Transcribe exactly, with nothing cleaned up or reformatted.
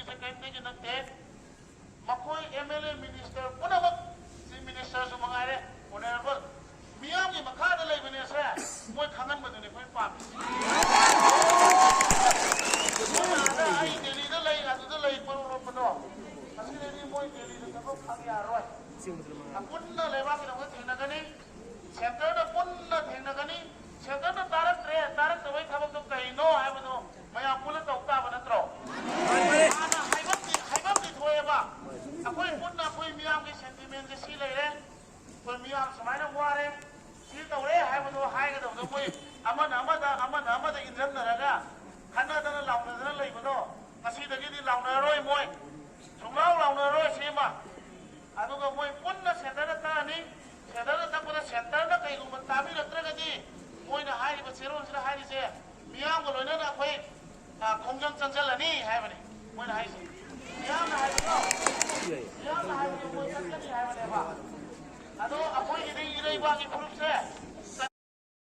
ꯀꯔꯤꯝꯇꯒꯤ ꯅꯠꯇꯦ꯫ ꯃꯈꯣꯏ M L A, minister ꯄꯨꯝꯅꯃꯛ, ꯆꯤꯐ ꯃꯤꯅꯤꯁꯇꯔꯁꯨ ꯃꯉꯥꯏꯔꯦ, ꯑꯣꯅꯔꯦꯕꯜ ꯃꯤꯌꯥꯝꯒꯤ ꯃꯈꯥꯗ ꯂꯩꯕꯅꯦꯁꯦ ꯃꯣꯏ ꯈꯪꯍꯟꯕꯗꯨꯅꯦ ꯑꯩꯈꯣꯏ ꯄꯥꯝꯃꯤꯁꯦ꯫ ꯃꯣꯏꯅ ꯑꯥꯗ ꯑꯩ ꯗꯦꯜꯂꯤꯗ ꯂꯩ, ꯑꯗꯨꯗ ꯂꯩ ꯀꯣꯏꯔꯣꯛꯂꯣꯠꯄꯗꯣ, ꯉꯁꯤꯗꯩꯗꯤ ꯃꯣꯏ ꯗꯦꯜꯂꯤꯗ ꯊꯕꯛ ꯐꯪ ꯌꯥꯔꯣꯏ꯫ ꯑꯄꯨꯟꯅ ꯂꯩꯕꯥꯛꯀꯤꯗꯃꯛꯇ ꯊꯦꯡꯅꯒꯅꯤ, ꯁꯦꯟꯇꯔꯗ ꯄꯨꯟꯅ ꯊꯦꯡꯅꯒꯅꯤ꯫ ꯁꯦꯟꯇꯔꯅ ꯇꯥꯔꯛꯇ꯭ꯔꯦ, ꯇꯥꯔꯛꯇꯕꯒꯤ ꯊꯕꯛꯇꯣ ꯀꯩꯅꯣ ꯍꯥꯏꯕꯗꯣ ꯃꯌꯥꯝ ꯄꯨꯟꯅ ꯇꯧ ꯇꯥꯕ ꯅꯠꯇ꯭ꯔꯣ? ꯍꯥꯟꯅ ꯍꯥꯏꯐꯝꯗꯤ, ꯍꯥꯏꯐꯝꯗꯤ ꯊꯣꯛꯑꯦꯕ꯫ ꯑꯩꯈꯣꯏ ꯄꯨꯟꯅ ꯑꯩꯈꯣꯏ ꯃꯤꯌꯥꯝꯒꯤ ꯁꯦꯟꯇꯤꯃꯦꯟꯁꯦ ꯁꯤ ꯂꯩꯔꯦ, ꯑꯩꯈꯣꯏ ꯃꯤꯌꯥꯝ ꯁꯨꯃꯥꯏꯅ ꯋꯥꯔꯦ, ꯁꯤ ꯇꯧꯔꯦ ꯍꯥꯏꯕꯗꯣ ꯍꯥꯏꯒꯗꯕꯗꯣ ꯃꯣꯏ ꯑꯃꯅ ꯑꯃꯗ, ꯑꯃꯅ ꯑꯃꯗ ꯏꯟꯖꯟꯅꯔꯒ ꯈꯠꯅꯗꯅ ꯂꯥꯎꯅꯗꯅ ꯂꯩꯕꯗꯣ ꯉꯁꯤꯗꯒꯤꯗꯤ ꯂꯥꯎꯅꯔꯔꯣꯏ ꯃꯣꯏ꯫ ꯁꯨꯡꯂꯥꯎ ꯂꯥꯎꯅꯔꯔꯣꯏ ꯁꯤꯃ꯫ ꯑꯗꯨꯒ ꯃꯣꯏ ꯄꯨꯟꯅ ꯁꯦꯟꯇꯔꯗ ꯇꯛꯑꯅꯤ꯫ ꯁꯦꯟꯇꯔꯗ ꯇꯛꯄꯗ ꯁꯦꯟꯇꯔꯅ ꯀꯩꯒꯨꯝꯕ ꯇꯥꯕꯤꯔꯛꯇ꯭ꯔꯒꯗꯤ ꯃꯣꯏꯅ ꯍꯥꯏꯔꯤꯕ ꯆꯦꯔꯣꯜꯁꯤꯗ ꯍꯥꯏꯔꯤꯁꯦ ꯃꯤꯌꯥꯝꯒ ꯂꯣꯏꯅꯅ ꯑꯩꯈꯣꯏ, ꯑ, ꯈꯣꯡꯖꯪ ꯆꯪꯁꯤꯜꯂꯅꯤ ꯍꯥꯏꯕꯅꯤ ꯃꯣꯏꯅ ꯍꯥꯏꯁꯦ꯫ ꯃꯤꯌꯥꯝꯅ ꯍꯥꯏꯕꯗꯣ, ꯃꯤꯌꯥꯝꯅ ꯍꯥꯏꯕꯗꯣ ꯃꯣꯏ ꯆꯠꯀꯅꯤ ꯍꯥꯏꯕꯅꯦꯕ꯫ ꯑꯗꯣ ꯑꯩꯈꯣꯏꯒꯤꯗꯤ ꯏꯔꯩꯕꯥꯛꯀꯤ ꯐꯨꯔꯨꯞꯁꯦ